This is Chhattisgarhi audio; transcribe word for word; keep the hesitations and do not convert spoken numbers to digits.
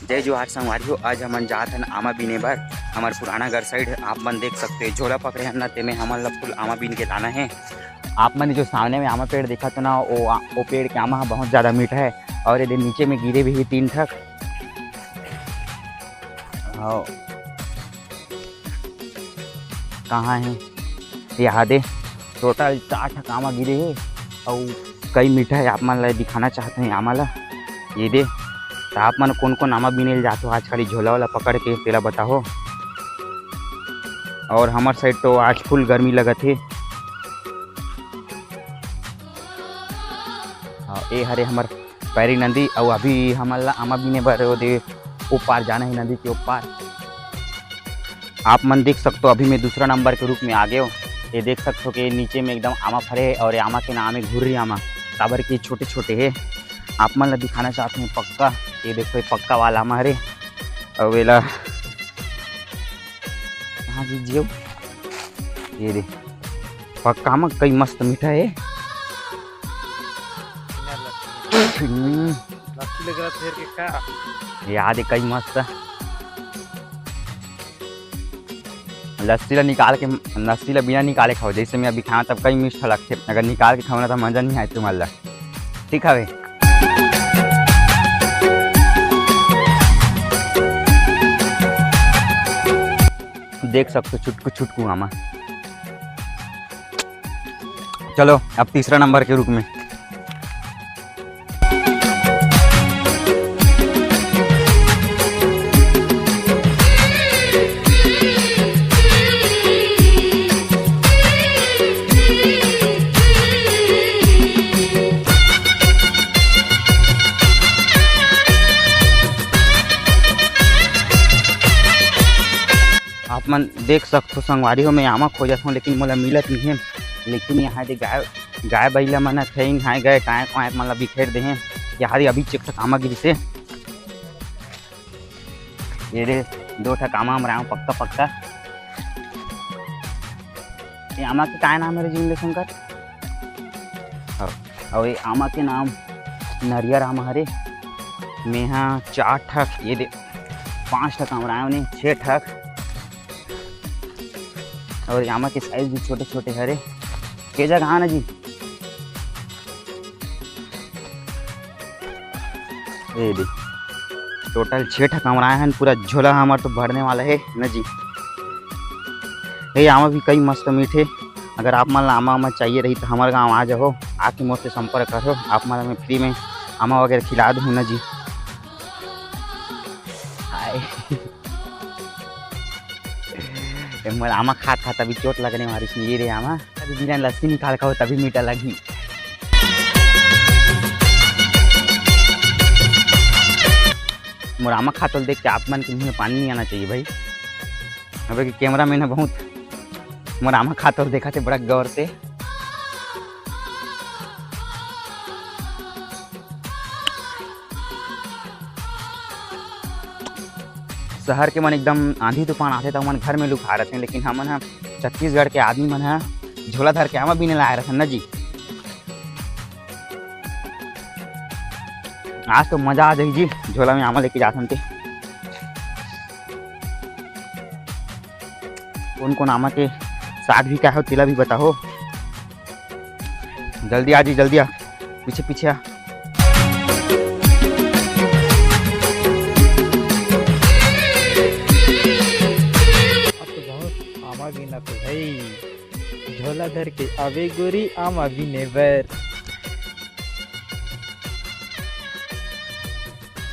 जय जोहार संगवारी हो, आज हमन जात हन आमा बीने बर। हमर पुराना घर साइड आप मन देख सकते हो, झोला पकड़े हन ना, तेमे हमन ला फुल आमा बीन के लाना है। आप मन जो सामने में आमा पेड़ देखत हो ना, वो आ-, वो पेड़ के आमा ह बहुत ज्यादा मीठा है। और ये दे नीचे में गिरे भी है तीन ठक। हाँ। कहाँ है? यहाँ दे, टोटल चार ठक आमा गिरे हे। अउ कई मीठा है, आप मन ला दिखाना चाहते हैं आमा ला। ये दे, तो आप मन कौन कौन आमा बीने ल जात हो आजकल ये झोला वाला पकड़ के, तेला बताओ। और हमर साइड तो आज फुल गर्मी लगत हे। हाँ, ए हरे हमर पैरी नदी, अउ अभी हमन ला आमा बीने बर ओदे ओ पार जाना है, नदी के ओ पार। आप मन देख सकते हो, अभी मैं दूसरा नंबर के रूप में आ गए हो। ये देख सकते हो कि नीचे में एकदम आमा फरे है, और ये आमा के नाम है घुर्री आमा, काबर कि छोटे छोटे है। आप मन ला दिखाना चाहते हैं पक्का, ये देखो, ये पक्का वाला आमा हरे। अउ एला कहाँ गिर जियो? ये दे, पक्का आमा कई मस्त मीठा है। हम्म। लस्सी लग रहा फेर के का? याद है, कई मस्त। लस्सी ला निकाल के, लस्सी ला बिना निकाले खाओ, जैसे मैं अभी खाया तब कई मीठा लगते, अगर निकाल के खाओ ना तो मजा नहीं आए तुम्हारा। ठीक हवे। देख सकते हो छुटकू छुटकू आमा। चलो अब तीसरा नंबर के रूप में। आप मन देख सकथो संगवारी हो, मैं आमा खोजत हूँ लेकिन मोला मिलत नहीं है। लेकिन यहाँ दे गाय, गाय बैला मन ह खइन हाय गए, कांय कांय मन ला बिखेर दे हैं। यहाँ दे अभी चेक तक आमा गिरिस हे। ये दे दो ठक आमा हम राम पक्का पक्का। ये आमा के काय नाम है रे जिंदे शंकर? हाँ, और ये आमा के नाम नरियर आमा हरे। मेहा चार ठक, ये दे पांच ठक आमा राम ने, छह ठक। और आमा के साइज भी छोटे छोटे हरे। के जगह आना जी। ये दे, टोटल छह ठक हमर आए हन, पूरा झोला हमर तो भरने वाला है न जी। ये आमा भी कई मस्त मीठे। अगर आप मन ला आमा वामा चाहिए रही तो हमर गांव आ जाओ, आके मोर से संपर्क करो, आप मन ला मैं फ्री में आमा वगैरह खिला दूँ न जी। हाय। ए, मोर आमा खात खात अभी चोट लगने वाली इसमें। ये रे आमा, अभी बिना लस्सी निकाल खाओ तभी मीठा लगी। मोर आमा खात होल देख के आप मन के मुंह में पानी नहीं आना चाहिए भाई। अबे कि कैमरा मैन है बहुत, मोर आमा खात होल देखा थे बड़ा गौर से। शहर के मन एकदम आंधी तूफान आथे त ओमन घर में लुका रथें, लेकिन हमन ह छत्तीसगढ़ के आदमी मन ह झोला धर के आमा बीने लाए रथन न जी। आज तो मजा आ जाही जी, झोला में आमा लेके जाथन ते। कौन कौन आमा के साग भी का हो, तेला भी बताओ। जल्दी आ जी, जल्दी आ, पीछे पीछे आ। अब तो बहुत आमा गिना तो भाई, झोला धर के आवे गोरी आमा बीने बर।